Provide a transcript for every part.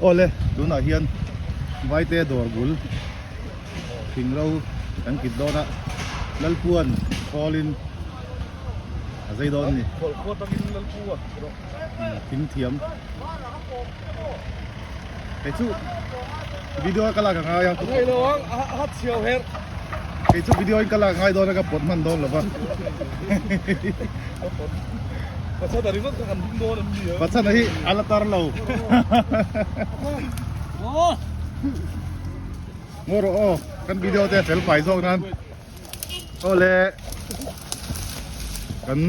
Awle tunah hian Vaite dawr bul thing ro kan kit dawn a, Lalpuan khawlin a zai dawn a ni. Thing thiam. Kei chu video a ka lak a ngai a. Kei chu video in ka lak ngai dawn a ka pawt hman dawn lo va. Pachana hi a la tar lo. Ngaw rawh aw kan video te a fel fai zawk nan. Awle kan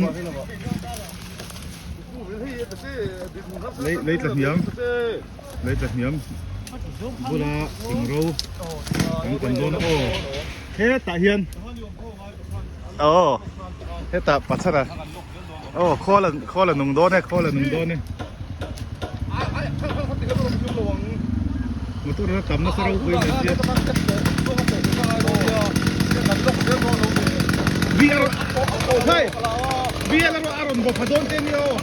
lei lei tla hniam lei tla hniam bula thing ro kan kan dawn a aw hetah hian aw hetah pachara aw khawl an khawl a nung dawn e khawl a nung dawn e motor a tam nasa ropui mai sia VL hei VL a rawn bawk pha dawn te nia aw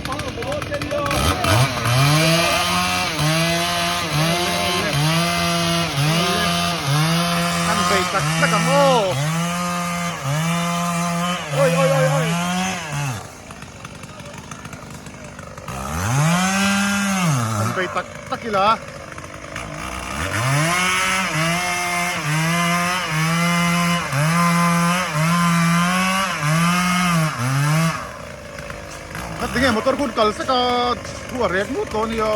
kan bei tak tak ang aw oi oi oi oi Kan bei tak tak ila. Tinge motor hun kal sek a thu a rek ngut dawn nia.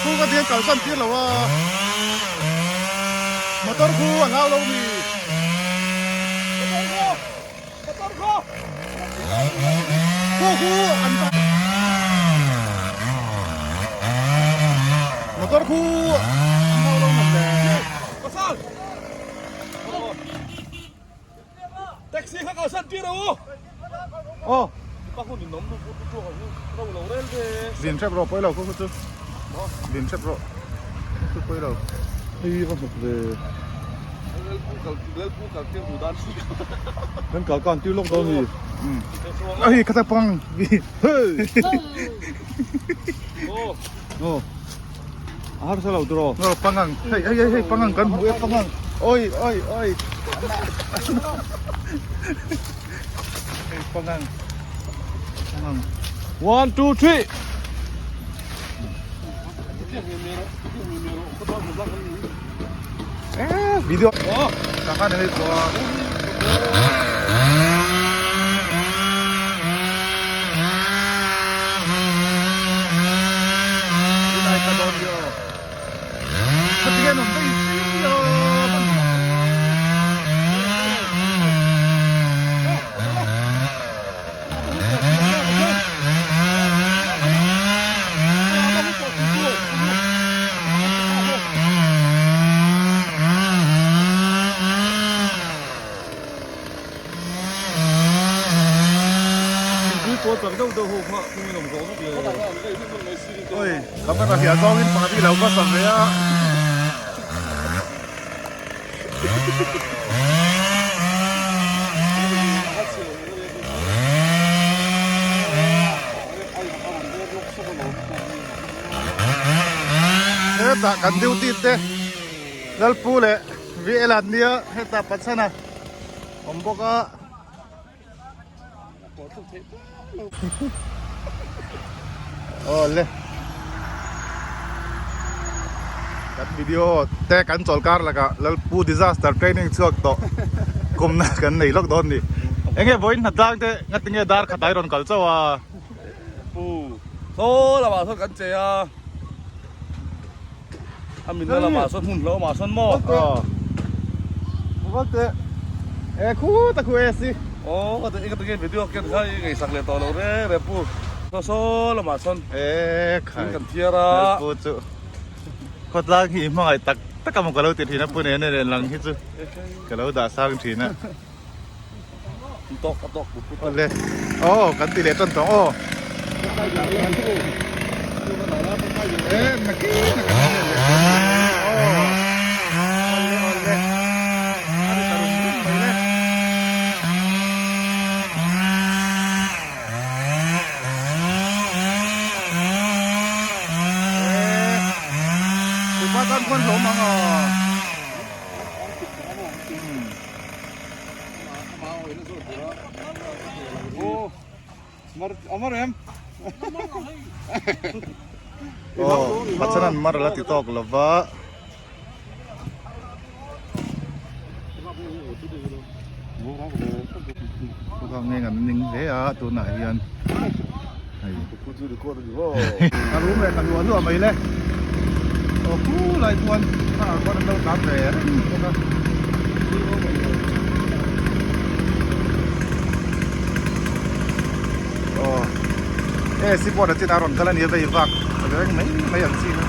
Khu ka tiang kalsan tir lo a motor khu a hlau lo ni. Khu khu an ta motor khu an hlau lo ngam le. Pasal. Taxi kha kalsan tir ro. Aw. Pa hun in awm lu pu tu ho ro lo rel ve. Din hrep rawh pawi lo khu chu. Din hrep rawh. Chu pawi lo. Hei va hnawk ve. Lel pu kal lel pu kal tir du dan si. Kan kal kan tir lawk dawn ni. Ai kha ta pang. Hey. Oh. Oh. A harsa lo tiraw? Aw pangang hei hei hei pangang kan hmu e pangang oi oi oi hei pangang pangang 1 2 3 Eh video oh kakak hei chuan Thingpui pawl chak deuh deuh ho kha thingin awm zawk vek le. Oi, camera hian zawngin pakhat hi lo va sa ve a. Hetah kan duty te Lalpu leh VL an nia hetah Pathana awm bawk a. Awle kan video te kan chawl kar lakah Lalpu disaster training chhuak tawh kumna kan nei lawk dawn ni. Enge vawiin hnatlang te ngatinge dar khat ai rawn kal chauh a. Pu saw lamah sawn kan che a a minna lamah sawn hmun hlauh awmah sawn maw Valte e khu ta khu e si aw ka ka tinge video ken kha i ngaihsak leh tawh lo re re pu saw saw lamah sawn e khai kan thiar a pu chu khawtlang hi hmangaih tak tak a maw ka lo ti thin a pu nen nen lang hi chu ka lo dah sang thin a. Tawk a tawk put put. Awle. Aw kan ti leh tan tawh aw. Eh nakin nakin leh. Aw. Awle awle. Ani tarum rum mai le. atang khuan hlawm ang a. Aw Pathian an mar la ti tawk lova. Nge an ning hle a tunah hian hei a rum leh ta hluah hluah mai le aw khu lai khuan thar khuan an lo tlan ve reng bawk a. Aw e si pawh chin a rawn kal a ni a vei vak reng mai mai ang chi kha.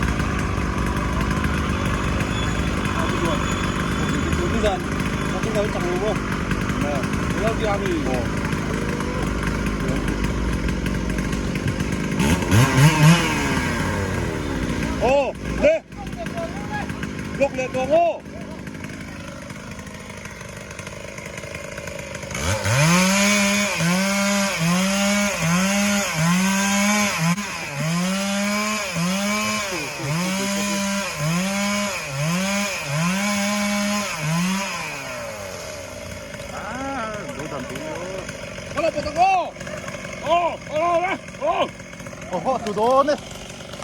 Aw tlu dawn e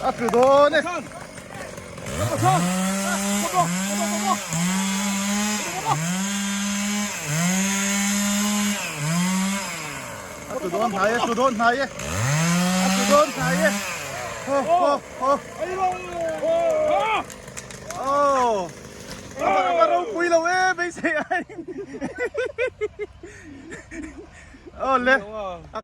a tlu dawn e. A tlu dawn hnai e tlu dawn hnai e a tlu dawn hnai e ho ho ho aw a va ropui lo e beisei ai aw le.